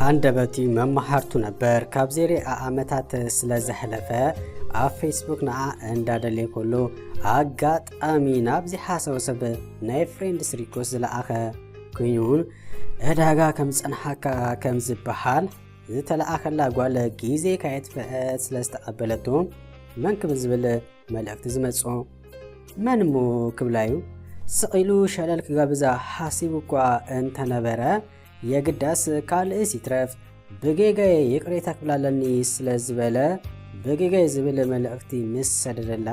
ኣንደበቲ መማሃርቱ ነበር። ካብ ዘይሪኣ ዓመታት ስለ ዘሕለፈ ኣብ ፌስቡክ ንዓ እንዳደለየ ከሎ ኣጋጣሚ ናብ ዘይሓሰቦ ሰብ ናይ ፍሬንድስ ሪኮስት ዝለኣኸ ኮይኑን ዕዳጋ ከም ዝጸንሓካ ከም ዝበሃል ዝተለኣኸላ ጓል ግዜ ከየጥፍአት ስለ ዝተቐበለቶ መን ክብል ዝብል መልእኽቲ ዝመጽኦ። መን እሞ ክብላ እዩ? ስቕ ኢሉ ሸለል ክጋብዛ ሓሲቡ እኳ እንተነበረ የግዳስ ካልእስ ይትረፍ ብጌጋይ ይቕሬታ ክብላ ኣለኒ ስለ ዝበለ ብጌጋይ ዝብል መልእኽቲ ምስ ሰደደላ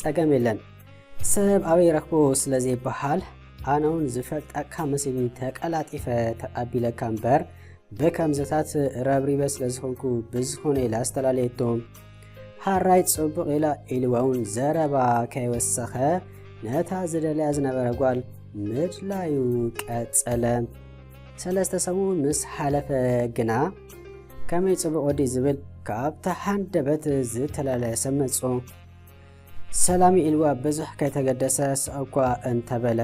ጸገም የለን። ሰብ ኣበይ ረኽቦ ስለ ዘይበሃል ኣነ እውን ዝፈልጠካ መሲሉኒ ተቀላጢፈ ተቐቢለካ እምበር ብከምዝታት ረብሪበ ስለ ዝኾንኩ ብዝኾነ ኢላ ዝተላለየቶ። ሓራይ ጽቡቕ ኢላ ኢልዋ እውን ዘረባ ከይወሰኸ ነታ ዝደልያ ዝነበረ ጓል ምድላዩ ቀጸለ። ሰለስተ ሰሙን ምስ ሓለፈ ግና ከመይ ጽቡቕ ወዲ ዝብል ካብታ ሓንደበት ዝተላለየ ሰብ መጾ። ሰላሚ ኢልዋ ብዙሕ ከይተገደሰ ስቕ እኳ እንተበለ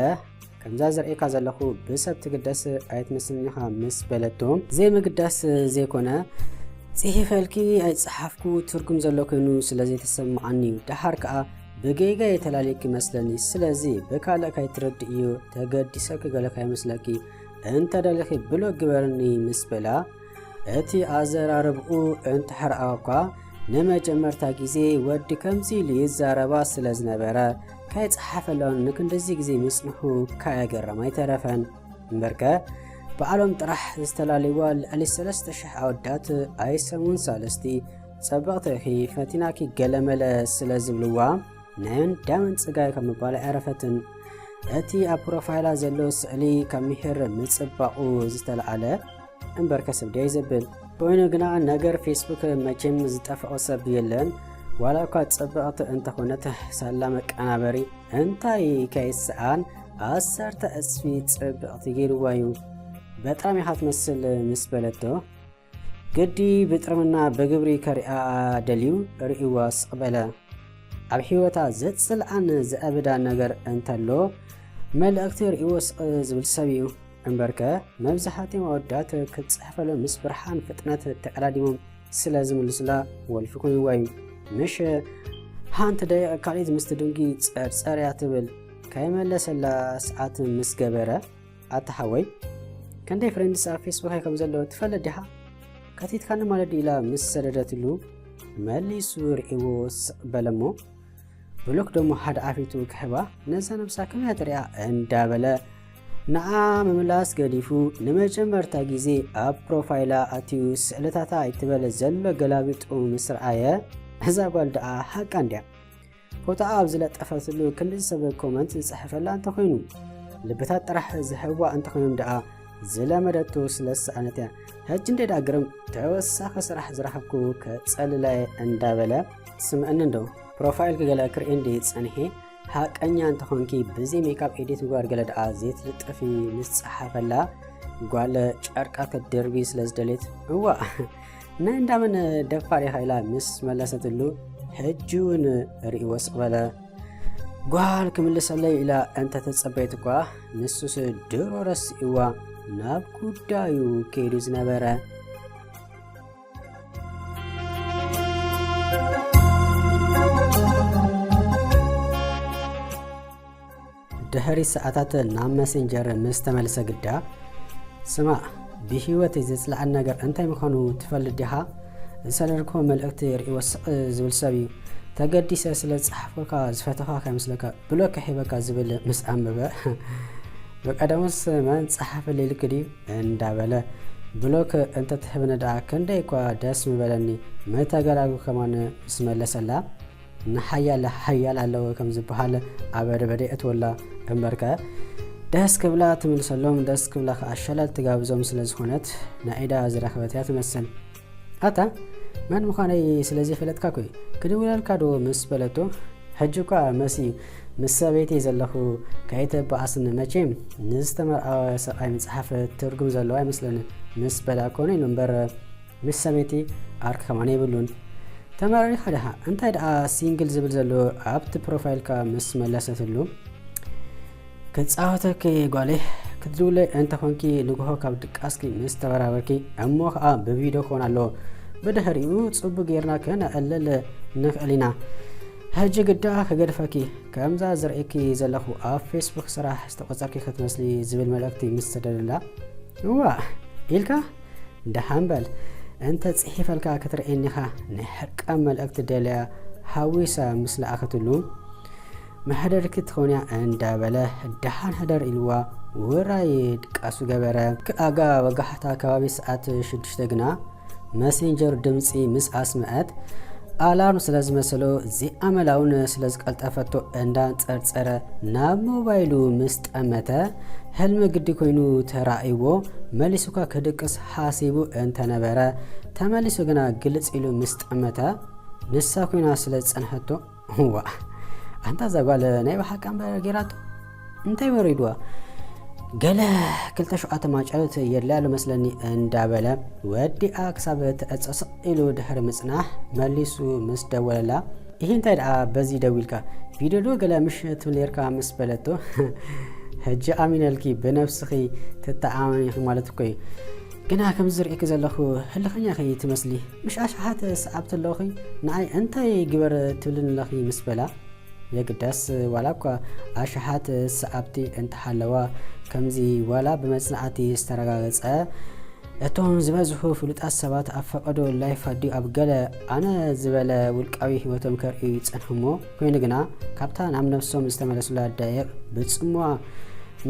ከምዛ ዝርእየካ ዘለኹ ብሰብ ትግደስ ኣይትመስልን ኢኻ ምስ በለቶ ዘይምግዳስ ዘይኮነ ጽሒፈልኪ ኣይጸሓፍኩ ትርጉም ዘሎ ኮይኑ ስለ ዘይተሰማዓኒ እዩ። ደሓር ከኣ ብጌጋ የተላለየኪ መስለኒ። ስለዚ ብካልእ ከይትረድእዮ ተገዲሰኪ ገለ ከይመስለኪ እንተ ደሊኺ ብሎክ ግበርኒ ምስ በላ እቲ ኣዘራርብኡ እንተሕርኣ እኳ ንመጀመርታ ግዜ ወዲ ከምዚ ኢሉ ይዛረባ ስለ ዝነበረ ከይጸሓፈላውን ንክንድዚ ግዜ ምጽንሑ ካየገረም ኣይተረፈን። እምበርከ በዓሎም ጥራሕ ዝተላለይዋ ልዕሊ ሰለስተ ሽሕ ኣወዳት ኣይሰሙን ሳልስቲ ጸበቕቲ ኢኺ ፈቲናኪ ገለመለ ስለ ዝብልዋ ናይ እንዳመን ጽጋይ ካብ ምባል ኣይረፈትን። እቲ ኣብ ፕሮፋይላ ዘሎ ስእሊ ካብ ምሒር ምጽባቑ ዝተለዓለ እምበር ከስብ ድየ ዘብል። ኮይኑ ግና ነገር ፌስቡክ መቸም ዝጠፍኦ ሰብ የለን። ዋላ እኳ ጽብቕቲ እንተኾነት ሳላ መቀናበሪ እንታይ ከይስኣን ዓሰርተ ዕጽፊ ጽብቕቲ ገይርዋ እዩ። በጣም ኢኻ ትመስል ምስ በለቶ ግዲ ብጥርምና ብግብሪ ከሪኣ ደልዩ ርእይዋ ስቕ በለ። ኣብ ህይወታ ዘጽልኣን ዘዕብዳን ነገር እንተሎ መልእኽቲ ርእይዎ ስቕ ዝብል ሰብ እዩ። እምበርከ መብዛሕትኦም ኣወዳት ክትጽሕፈሎም ምስ ብርሃን ፍጥነት ተቀዳዲሞም ስለ ዝምልሱላ ወልፊ ኮይንዋ እዩ። ምሽ ሓንቲ ደቂቕ ካልኢት ምስ ትድንጊ ጸርጸር እያ ትብል። ከይመለሰላ ሰዓት ምስ ገበረ ኣታ ሓወይ ክንደይ ፍሬንድስ ኣብ ፌስቡክ ከም ዘሎ ትፈልጥ ዲኻ? ከቲትካኒ ማለት ድዩ ኢላ ምስ ሰደደትሉ መሊሱ ርእይዎ ስቕ በለሞ ብሎክ ደሞ ሓደ ኣፊቱ ክሕባ ነዛ ነብሳ ከመይ ትሪኣ እንዳበለ ንዓ ምምላስ ገዲፉ ንመጀመርታ ግዜ ኣብ ፕሮፋይላ ኣትዩ ስእልታታ ኣይትበለ ዘሎ ገላቢጡ ምስ ረኣየ እዛ ጓል ደኣ ሓቃ እንድያ። ፎቶኣ ኣብ ዝለጠፈትሉ ክንዲ ሰብ ኮመንት ዝጽሕፈላ እንተኾይኑ ልብታት ጥራሕ ዝህዋ እንተኾይኖም ደኣ ዝለመደቱ ስለ ዝሰኣነት እያ። ሕጂ እንደ ደኣ ግርም ተወሳኺ ስራሕ ዝረኸብኩ ከጸልላየ እንዳበለ ስምዕኒ እንዶ ፕሮፋይል ክገለ ክርኢ እንዲ ጸኒሐ ሓቀኛ እንተኾንኪ ብዚ ሜካፕ ኤዲት ምግባር ገለ ደኣ ዘይትልጥፊ ምስ ጸሓፈላ ጓል ጨርቃ ክትድርቢ ስለ ዝደልየት እዋ ናይ እንዳመን ደፋር ኢኻ ኢላ ምስ መለሰትሉ ሕጂ እውን ርእይዎ ስቕ በለ። ጓል ክምልሰለይ ኢላ እንተተጸበየት እኳ ንሱስ ድሮ ረሲእዋ ናብ ጉዳዩ ከይዱ ዝነበረ። ድሕሪ ሰዓታት ናብ መሴንጀር ምስ ተመልሰ ግዳ ስማዕ ብህይወተይ ዘጽልኣኒ ነገር እንታይ ምዃኑ ትፈልጥ ዲኻ? ዝሰደድክዎ መልእኽቲ ርእይዎ ስቕ ዝብል ሰብ እዩ። ተገዲሰ ስለ ዝጸሓፍኩልካ ዝፈተኻ ከይመስለካ ብሎክ ክሕበካ ዝብል ምስ ኣንበበ ብቀደሙስ መን ጸሓፈልይ ኢልኪ ድዩ እንዳበለ ብሎክ እንተትህብኒ ደኣ ክንደይ እኳ ደስ ምበለኒ። ምተገላግልኩ ከማን ምስ መለሰላ ንሓያል ሓያል ኣለዎ ከም ዝበሃል ኣብ በደበደ የእትወላ እምበርከ ደስ ክብላ ትምልሰሎም ደስ ክብላ ከዓ ሸለል ትጋብዞም ስለ ዝኾነት ናይ ኢዳ ዝረኸበት እያ ትመስል። ኣታ መን ምዃነይ ስለ ዘይፈለጥካ ኮይ ክድውለልካ ዶ ምስ በለቶ ሕጂ እኳ መሲ ምስ ሰበይተይ ዘለኹ ከይተበኣስኒ መቼም ንዝተመርዓወ ሰብኣይ መፅሓፍ ትርጉም ዘለዎ ኣይመስለኒ ምስ በላ ኮነ ኢሉ እምበር ምስ ሰበይቲ ዓርኪ ከማን የብሉን። ተመራሪኻ ዲኻ? እንታይ ደኣ ሲንግል ዝብል ዘሎ ኣብቲ ፕሮፋይልካ ምስ መለሰትሉ ክጻወተኪ ጓለይ ክትድውለይ እንተኾንኪ ንግሆ ካብ ድቃስኪ ምስ ተበራበርኪ እሞ ኸኣ ብቪድዮ ክኾን ኣለዎ። ብድሕሪኡ ጽቡቕ ጌርና ከነዕልል ንኽእል ኢና። ሕጂ ግዳ ክገድፈኪ፣ ከምዛ ዝርእየኪ ዘለኹ ኣብ ፌስቡክ ስራሕ ዝተቖጸርኪ ክትመስሊ ዝብል መልእኽቲ ምስ ተደለላ፣ እዋ ኢልካ ደሓን በል። እንተ ጽሒፈልካ ክትርእየኒ ኢኻ። ናይ ሕርቃን መልእኽቲ ደልያ ሃዊሳ ምስ ለኣኸትሉ፣ መሕደርኪ ትኸውን እያ እንዳበለ ደሓን ሕደር ኢልዋ ውራይ ድቃሱ ገበረ። ክኣጋ ወጋሕታ ከባቢ ሰዓት ሽዱሽተ ግና መሴንጀር ድምጺ ምስ ኣስምዐት ኣላርም ስለ ዝመሰሎ ዘይኣመላውን ስለ ዝቀልጠፈቶ እንዳንጸርጸረ ናብ ሞባይሉ ምስ ጠመተ ህልሚ ግዲ ኮይኑ ተራእይዎ። መሊሱካ ክድቅስ ሓሲቡ እንተነበረ ተመሊሱ ግና ግልጽ ኢሉ ምስ ጠመተ ንሳ ኮይና ስለ ዝጸንሐቶ፣ እዋ ኣንታ እዛ ጓል ናይ ብሓቂ እምበር ጌራቶ እንታይ ወሪድዋ? ገለ ክልተ ሸውዓተ ማጨሎት የድልያ ኣሎ መስለኒ እንዳበለ ወዲኣ ክሳብ ትዕጾ ስቕ ኢሉ ድሕሪ ምጽናሕ መሊሱ ምስ ደወለላ፣ ይሄ እንታይ ደኣ በዚ ደዊልካ ቪድዮ ዶ ገለ ምሽ ትብል ኔርካ ምስ በለቶ፣ ሕጂ ኣሚነልኪ ብነብስኺ ትተኣማመኒ ኢኺ ማለት እኮ እዩ። ግና ከምዚ ዝርእየኪ ዘለኹ ህልኸኛ ኢኺ ትመስሊ። ምሽ ኣሽሓት ሰዓብቲ ኣለኺ ንዓይ እንታይ ግበር ትብልኒ ኣለኺ ምስ በላ፣ የግዳስ ዋላ እኳ ኣሽሓት ሰዓብቲ እንተሃለዋ ከምዚ ዋላ ብመጽናዕቲ ዝተረጋገጸ እቶም ዝበዝሑ ፍሉጣት ሰባት ኣብ ፈቐዶ ላይፍ ኣዲኡ ኣብ ገለ ኣነ ዝበለ ውልቃዊ ህይወቶም ከርእዩ ይጸንሑ እሞ፣ ኮይኑ ግና ካብታ ናብ ነፍሶም ዝተመለሱላ ደቂቕ ብጽምዋ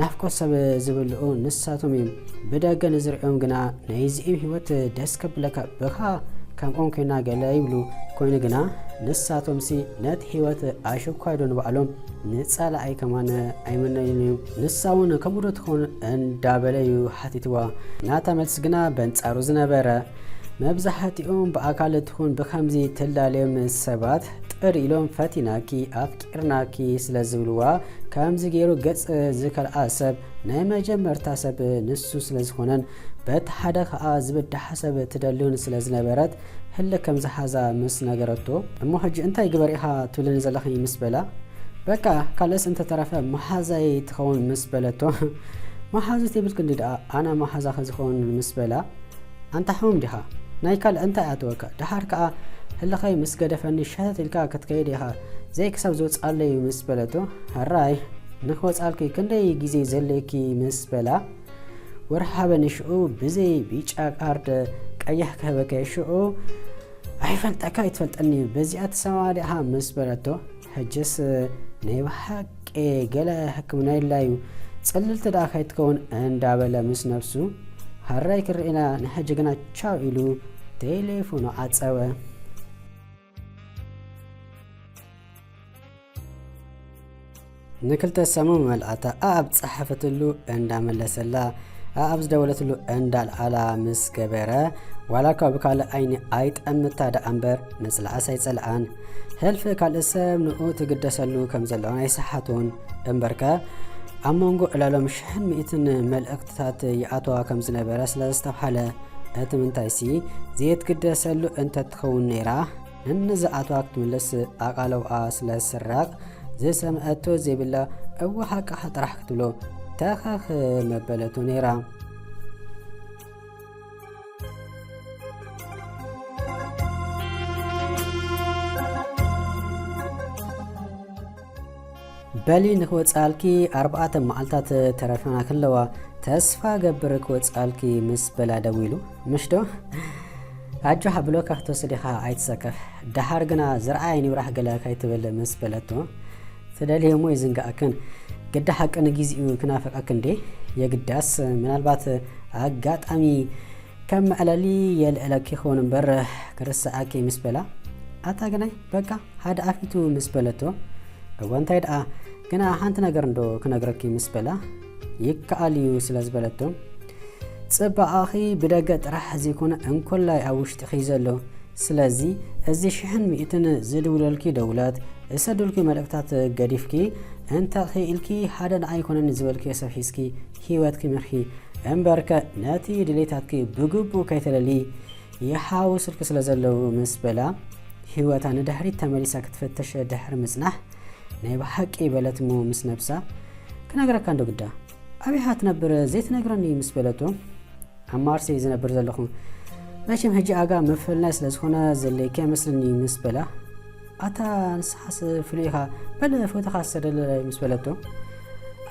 ናፍቆት ሰብ ዝብልዑ ንሳቶም እዮም። ብደገ ንዝርእዮም ግና ናይዚኦም ህይወት ደስ ከብለካ ብኻ ከምኦም ኮይና ገለ ይብሉ። ኮይኑ ግና ንሳቶምሲ ነቲ ህይወት ኣሸኳይ ዶ ንባዕሎም ንጸላኣይ ከማን ኣይምነዩን እዮም። ንሳ እውን ከምኡ ዶ ትኸውን እንዳበለ እዩ ሓቲትዋ። ናታ መልሲ ግና በንጻሩ ዝነበረ፣ መብዛሕትኦም ብኣካል ትኹን ብኸምዚ ትላለዮም ሰባት ጥር ኢሎም ፈቲናኪ ኣፍቂርናኪ ስለ ዝብልዋ፣ ከምዚ ገይሩ ገጽ ዝከልኣ ሰብ ናይ መጀመርታ ሰብ ንሱ ስለ ዝኾነን በቲ ሓደ ከኣ ዝብዳሕ ሰብ ትደልን ስለ ዝነበረት ህልኽ ከም ዝሓዛ ምስ ነገረቶ፣ እሞ ሕጂ እንታይ ግበር ኢኻ ትብልኒ ዘለኺ ምስ በላ፣ በቃ ካልእስ እንተተረፈ መሓዛይ ትኸውን ምስ በለቶ፣ መሓዙት የብልክን ድዩ ደኣ ኣነ መሓዛኺ ዝኸውን ምስ በላ፣ ኣንታ ሕሙም ዲኻ? ናይ ካልእ እንታይ ኣተወካ? ደሓር ከኣ ህልኸይ ምስ ገደፈኒ ሸተት ኢልካ ክትከይድ ኢኻ፣ ዘይክሳብ ዝወጽኣለይ ምስ በለቶ፣ ሕራይ ንኽወጽኣልኪ ክንደይ ግዜ ዘድልየኪ ምስ በላ፣ ወርሒ ሃበኒ ሽዑ ብዘይ ቢጫ ካርድ ቀይሕ ክህበኪ ሽዑ ኣይፈልጠካ ኣይትፈልጠኒ በዚኣ ትሰማማዕ ዲኻ ምስ በለቶ፣ ሕጅስ ናይ ብሓቂ ገለ ሕክምና የድልያ እዩ፣ ጽልልቲ ደኣ ከይትከውን እንዳበለ ምስ ነብሱ፣ ሕራይ ክርኤና ንሕጂ ግና ቻው ኢሉ ቴሌፎኑ ዓጸወ። ንክልተ ሰሙን መልኣታ ኣኣብ ዝጸሓፈትሉ እንዳመለሰላ ኣኣብ ዝደወለትሉ እንዳልዓላ ምስ ገበረ፣ ዋላ እኳ ብካልእ ዓይኒ ኣይጠምታ ደኣ እምበር ምጽላኣስ ኣይጸልኣን። ህልፊ ካልእ ሰብ ንኡ ትግደሰሉ ከም ዘለዋን ኣይሰሓቶን። እምበርከ ኣብ መንጎ ዕላሎም ሽሕን ሚእትን መልእኽትታት ይኣትዋ ከም ዝነበረ ስለ ዘስተብሃለ፣ እቲ ምንታይሲ ዘይትግደሰሉ እንተትኸውን ነይራ፣ ነንዝኣትዋ ክትምልስ ኣቓልብኣ ስለ ዝስረቕ፣ ዝሰምዐቶ ዘይብላ እወ ሓቅኻ ጥራሕ ክትብሎ ተኸኽ መበለቶ ነይራ። በሊ ንኽወጽኣልኪ ኣርባዕተ መዓልታት ተረፈና ከለዋ፣ ተስፋ ገብር ክወጽኣልኪ ምስ በላ ደዊሉ፣ ምሽ ዶ? ኣጆኻ ብሎካ ክትወስድ ኢኻ ኣይትሰከፍ። ደሓር ግና ዝረኣየኒ ይብራህ ገለ ከይትብል ምስ በለቶ፣ ትደልዮ እሞ ይዝንግኣክን። ግዳ ሓቂ ንግዚኡ ክናፍቐኪ እንዴ? የግዳስ ምናልባት ኣጋጣሚ ከም መዕለሊ የልዕለኪ ይኸውን እምበር ክርስዓኪ ምስ በላ፣ ኣታ ግናይ በቃ ሓደ ኣፊቱ ምስ በለቶ፣ እወ እንታይ ደኣ ግና ሓንቲ ነገር እንዶ ክነግረኪ ምስ በላ፣ ይከኣል እዩ ስለ ዝበለቶ፣ ጽባቐኺ ብደገ ጥራሕ ዘይኮነ እንኮላይ ኣብ ውሽጥኺ ዘሎ። ስለዚ እዚ ሽሕን ሚእትን ዝድውለልኪ ደውላት፣ ዝሰደልኪ መልእኽታት ገዲፍኪ፣ እንተ ኽኢልኪ ሓደ ንኣይ ይኮነኒ ዝበልክዮ ሰብ ሒዝኪ ህይወትኪ ምርሒ። እምበርከ ነቲ ድሌታትኪ ብግቡእ ከይተለሊ ይሓውስልኪ ስለ ዘለዉ ምስ በላ፣ ህይወታ ንድሕሪት ተመሊሳ ክትፍትሽ ድሕሪ ምጽናሕ፣ ናይ ብሓቂ በለት እሞ ምስ ነብሳ፣ ክነግረካ እንዶ ግዳ፣ ኣበይ ኢኻ ትነብር ዘይትነግረኒ? ምስ በለቶ፣ ኣብ ማርሴይ ዝነብር ዘለኹ። መቸም ሕጂ ኣጋ ምፍልላይ ስለ ዝኾነ ዘለኪ ኣይመስልኒ ምስ በላ፣ ኣታ ንስኻስ ፍሉይ ኢኻ፣ በል ፎቶኻ ሰደለለይ ምስ በለቶ፣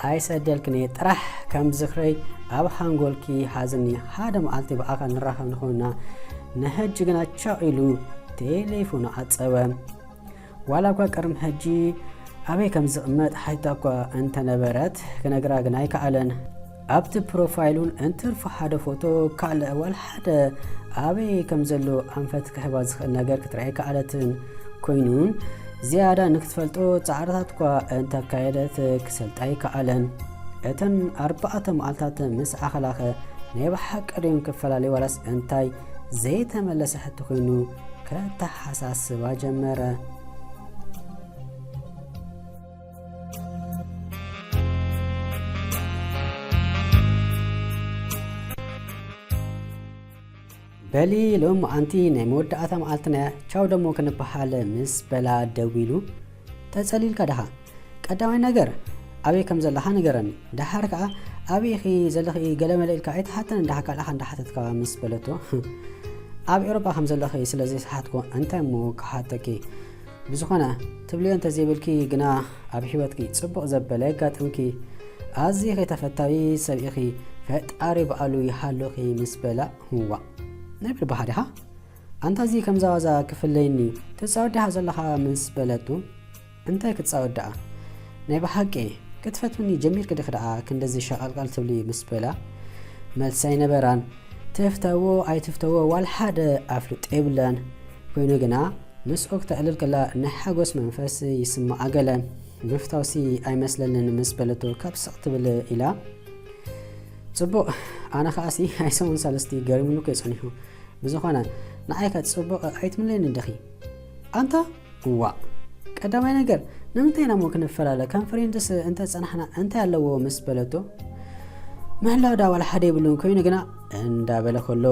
ኣይሰደልክን እየ፣ ጥራሕ ከም ዝኽረይ ኣብ ሃንጎልኪ ሃዝኒ፣ ሓደ መዓልቲ ብኣኻ ንራኸብ ንኾንና፣ ንሕጂ ግና ቻው ኢሉ ቴሌፎኑ ዓጸወ። ዋላ እኳ ቅድሚ ሕጂ ኣበይ ከም ዝቕመጥ ሓቲታ እኳ እንተነበረት፣ ክነግራ ግን ኣይከኣለን። ኣብቲ ፕሮፋይሉን እንትርፎ ሓደ ፎቶ ካልእ ዋላ ሓደ ኣበይ ከም ዘሎ ኣንፈት ክህባ ዝኽእል ነገር ክትርኢ ኣይከኣለትን። ኮይኑን ዝያዳ ንክትፈልጦ ጻዕርታት እኳ እንተካየደት ክሰልጣ ኣይከኣለን። እተን ኣርባዕተ መዓልታት ምስ ኣኸላኸ ናይ ብሓቂ ድዮም ክፈላለዩ ዋላስ እንታይ ዘይተመለሰ ሕቶ ኮይኑ ከተሓሳስባ ጀመረ። በሊ ሎም ኣንቲ ናይ መወዳእታ መዓልትና ቻው ደሞ ክንበሃል ምስ በላ ደዊሉ፣ ተጸሊልካ ደኻ? ቀዳማይ ነገር ኣበይ ከም ዘለኻ ንገረኒ፣ ደሓር ከኣ ኣበይ ኢኺ ዘለኺ ገለመለ ኢልካ ኣይትሓተን፣ እንዳሓ ካልኣኻ እንዳሓተትካ ምስ በለቶ፣ ኣብ ኤውሮጳ ከም ዘለኺ ስለ ዘይሰሓትኩ እንታይ እሞ ክሓተኪ? ብዝኾነ ትብልዮ እንተዘይብልኪ ግና ኣብ ህይወትኪ ጽቡቕ ዘበለ የጋጥምኪ። ኣዚኺ ተፈታዊ ሰብ ኢኺ፣ ፈጣሪ በኣሉ ይሃሉኺ ምስ በላ፣ ዋእ ናይ ብልባኻ ዲኻ? ኣንታ እዚ ከምዛ ዋዛ ክፍለየኒ ትጻወት ዲኻ ዘለኻ ምስ በለቱ፣ እንታይ ክትጻወት ደኣ? ናይ ብሓቂ ክትፈትውኒ ጀሚርኪ ዲኺ ደኣ ክንድዚ ሸቐልቀል ትብሊ ምስ በላ፣ መልሲ ኣይነበራን። ትፍተዎ ኣይትፍተዎ ዋላ ሓደ ኣፍልጦ የብላን። ኮይኑ ግና ምስኡ ክተዕልል ከላ ናይ ሓጎስ መንፈስ ይስምዓ ገለ። ምፍታውሲ ኣይመስለንን ምስ በለቶ ካብ ስቕ ትብል ኢላ። ጽቡቕ፣ ኣነ ኸኣሲ ኣይሰሙን ሳልስቲ ገሪሙኒ እኮ እዩ ጸኒሑ። ብዝኾነ ንዓይ ከ ጽቡቕ ኣይትምለየኒ እንዲኺ? ኣንታ እዋእ፣ ቀዳማይ ነገር ንምንታይ ኢና እሞ ክንፈላለ? ከም ፍሬንድስ እንተ ጸናሕና እንታይ ኣለዎ ምስ በለቶ፣ ምህላው ዳ ዋላ ሓደ የብሉን፣ ኮይኑ ግና እንዳበለ ከሎ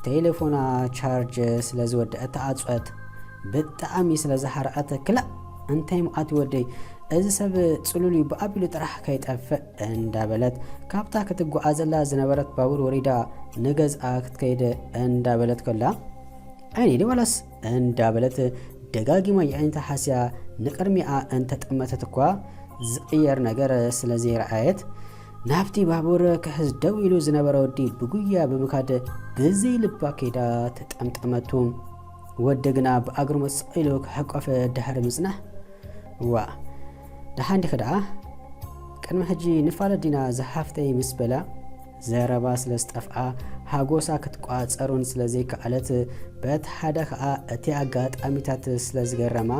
ቴሌፎና ቻርጅ ስለ ዝወደአት ተዓጽወት። ብጣዕሚ ስለ ዝሃርዐት፣ ክላእ እንታይ መዓት ወደይ፣ እዚ ሰብ ጽሉል እዩ፣ ብኣቢሉ ጥራሕ ከይጠፍእ እንዳበለት ካብታ ክትጓዓዘላ ዝነበረት ባቡር ወሪዳ ንገዝኣ ክትከይድ እንዳበለት ከላ፣ ዓይኒ ዲ ዋላስ እንዳበለት ደጋጊማ የዒንታ ሓስያ ንቕድሚኣ እንተጠመተት እኳ ዝቕየር ነገር ስለ ዘይረኣየት፣ ናብቲ ባቡር ክሕዝ ደው ኢሉ ዝነበረ ወዲ ብጉያ ብምኻድ ብዘይ ልባ ከይዳ ተጠምጠመቱ። ወዲ ግና ብኣግርሞት ስቕ ኢሉ ክሕቆፍ ድሕሪ ምጽናሕ፣ ዋእ፣ ደሓን ዲኺ ደኣ? ቅድሚ ሕጂ ንፋለጥ ዲና ዝሓፍተይ ምስ በላ፣ ዘረባ ስለ ዝጠፍኣ፣ ሓጎሳ ክትቋጸሩን ስለ ዘይከኣለት፣ በቲ ሓደ ኸኣ እቲ ኣጋጣሚታት ስለ ዝገረማ፣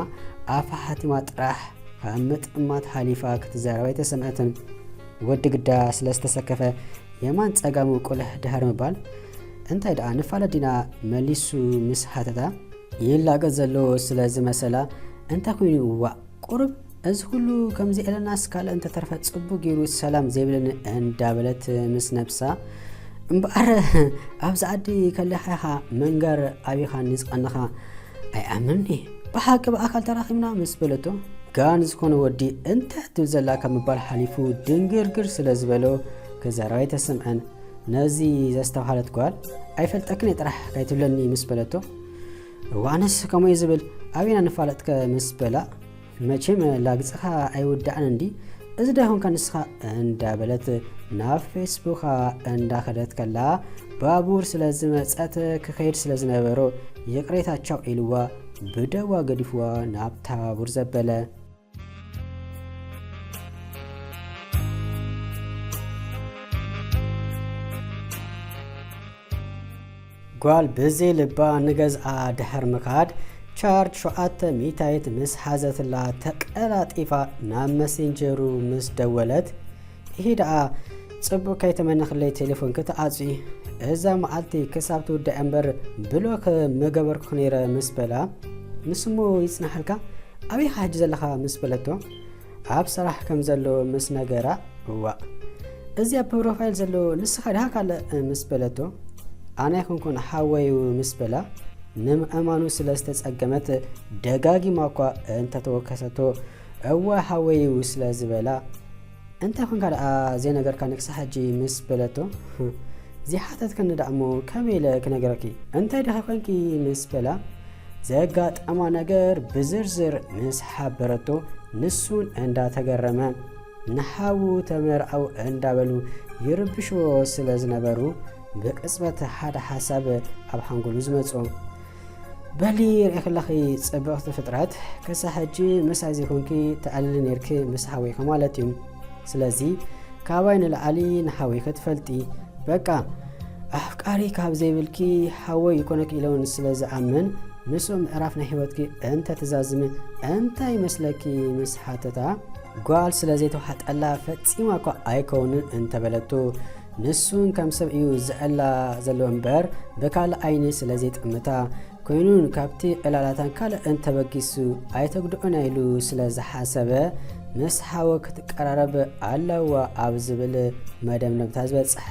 ኣፋ ሓቲማ ጥራሕ ካብ ምጥማት ሓሊፋ ክትዛረብ ኣይተሰምዐትን። ወዲ ግዳ ስለ ዝተሰከፈ፣ የማን ጸጋሙ ቁልሕ ድሕሪ ምባል፣ እንታይ ደኣ ንፋለጥ ዲና መሊሱ ምስ ሓተታ፣ ይላገጽ ዘሎ ስለ ዝመሰላ፣ እንታይ ኮይኑ ዋእ፣ ቁሩብ እዚ ኩሉ ከምዚ ኢለናስ ካልእ እንተተርፈ ጽቡቕ ገይሩ ሰላም ዘይብለኒ እንዳበለት ምስ ነብሳ፣ እምበኣር ኣብዚ ዓዲ ከለኻ ኢኻ መንገር ኣቢኻኒ ዝቐነኻ፣ ኣይኣምንኒ፣ ብሓቂ ብኣካል ተራኺብና ምስ በለቶ፣ ጋን ዝኾነ ወዲ እንታይ ትብል ዘላ ካብ ምባል ሓሊፉ ድንግርግር ስለ ዝበሎ ክዛረብ ኣይተሰምዐን። ነዚ ዘስተብሃለት ጓል፣ ኣይፈልጠክን እየ ጥራሕ ከይትብለኒ ምስ በለቶ፣ እዋንስ ከምኡ እዩ ዝብል፣ ኣበይና ንፋለጥከ ምስ በላ፣ መቸም ላግጽኻ ኣይውዳእን እንዲ፣ እዚ ዶ ይኾንካ ንስኻ እንዳበለት ናብ ፌስቡኻ እንዳኸደት ከላ፣ ባቡር ስለ ዝመጸት ክኸይድ ስለ ዝነበሮ ይቕሬታ ቻው ኢልዋ ብደዋ ገዲፍዋ ናብታ ባቡር ዘበለ። ጓል ብዘይ ልባ ንገዝኣ ድሕር ምኻድ፣ ቻርጅ ሸውዓተ ሚታይት ምስ ሓዘትላ ተቀላጢፋ ናብ መሴንጀሩ ምስ ደወለት፣ ኢሂ ደኣ ጽቡቕ ከይተመነኽለይ ቴሌፎን ክትዓጽዊ፣ እዛ መዓልቲ ክሳብ ትውዳእ እምበር ብሎክ ምገበርኩ ነይረ ምስ በላ፣ ንስሞ ይጽናሓልካ፣ ኣበይ ኢኻ ሕጂ ዘለኻ ምስ በለቶ፣ ኣብ ስራሕ ከም ዘሎ ምስ ነገራ፣ እዋእ፣ እዚ ኣብ ፕሮፋይል ዘሎ ንስኻ ድኻ ካልእ ምስ በለቶ፣ ኣነ ኣይኮንኩን ሓወዩ ምስ በላ፣ ንምእማኑ ስለ ዝተጸገመት ደጋጊማ እኳ እንተተወከሰቶ፣ እወ ሓወዩ ስለ ዝበላ፣ እንታይ ኮንካ ደኣ ዘይነገርካኒ ክሳብ ሕጂ ምስ በለቶ፣ ዘይሓተትክኒ ደኣ እሞ ከመይ ኢለ ክነግረኪ? እንታይ ዲኺ ኮንኪ ምስ በላ፣ ዘጋጠማ ነገር ብዝርዝር ምስ ሓበረቶ፣ ንሱን እንዳተገረመ ንሓዉ ተመርዓው እንዳበሉ ይርብሽዎ ስለ ዝነበሩ፣ ብቅጽበት ሓደ ሓሳብ ኣብ ሓንጎሉ ዝመጾ። በሊ ርኤክላኺ ጽብቕቲ ፍጥረት፣ ክሳብ ሕጂ ምሳይ ዘይኮንኪ ትዕልሊ ነይርኪ ምስ ሓወይኪ ማለት እዩ። ስለዚ ካባይ ንላዕሊ ንሓወይኪ ትፈልጢ። በቃ ኣፍቃሪ ካብ ዘይብልኪ ሓወይ ይኮነኪ ኢለውን ስለ ዝኣምን፣ ምስኡ ምዕራፍ ናይ ህይወትኪ እንተ ትዛዝሚ እንታይ ይመስለኪ ምስ ሓተታ፣ ጓል ስለ ዘይተዋሕጠላ ፈጺማ እኳ ኣይከውንን እንተበለቱ፣ ንሱን ከም ሰብ እዩ ዝዕላ ዘሎ እምበር ብካልእ ዓይኒ ስለ ዘይጥምታ፣ ኮይኑን ካብቲ ዕላላታን ካልእን ተበጊሱ ኣይተግድኦን ኢሉ ስለ ዝሓሰበ፣ ምስ ሓወ ክትቀራረብ ኣለዋ ኣብ ዝብል መደምደምታ ዝበጽሐ።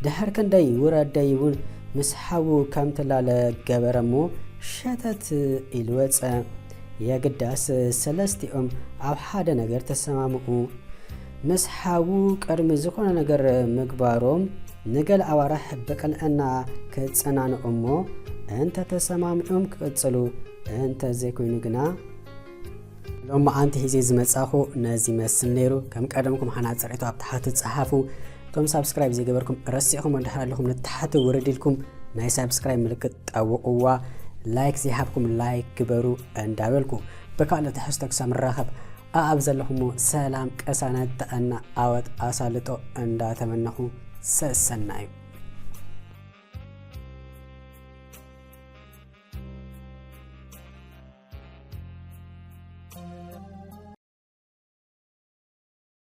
ድሕር ክንደይ ውረድ ደይቡን ምስ ሓዉ ከም ትላለ ገበረ እሞ ሸተት ኢሉ ወጸ። የግዳስ ሰለስቲኦም ኣብ ሓደ ነገር ተሰማምዑ። ምስ ሓዉ ቅድሚ ዝኾነ ነገር ምግባሮም ንገለ ኣዋርሕ ብቅንዕና ክጸናንዑ እሞ እንተ ተሰማሚዖም ክቅጽሉ፣ እንተ ዘይኮይኑ ግና ሎማዓንቲ ሒዘ ዝመጻኹ ነዚ ይመስል ነይሩ። ከም ቀደምኩም ሓናጽ ርእይቶ ኣብ ታሕቲ ጸሓፉ። እቶም ሳብስክራይብ ዘይገበርኩም ረሲዕኹም እንድሕር ኣለኹም ንታሕቲ ውርድ ኢልኩም ናይ ሳብስክራይብ ምልክት ጠውቕዋ። ላይክ ዘይሃብኩም ላይክ ግበሩ እንዳበልኩ ብካልእ ትሕዝቶ ክሳብ ንራኸብ ኣኣብ ዘለኹሞ ሰላም፣ ቅሳነት፣ ጥዕና፣ ዓወት፣ ኣሳልጦ እንዳተመነኹ ሰሰናዩ።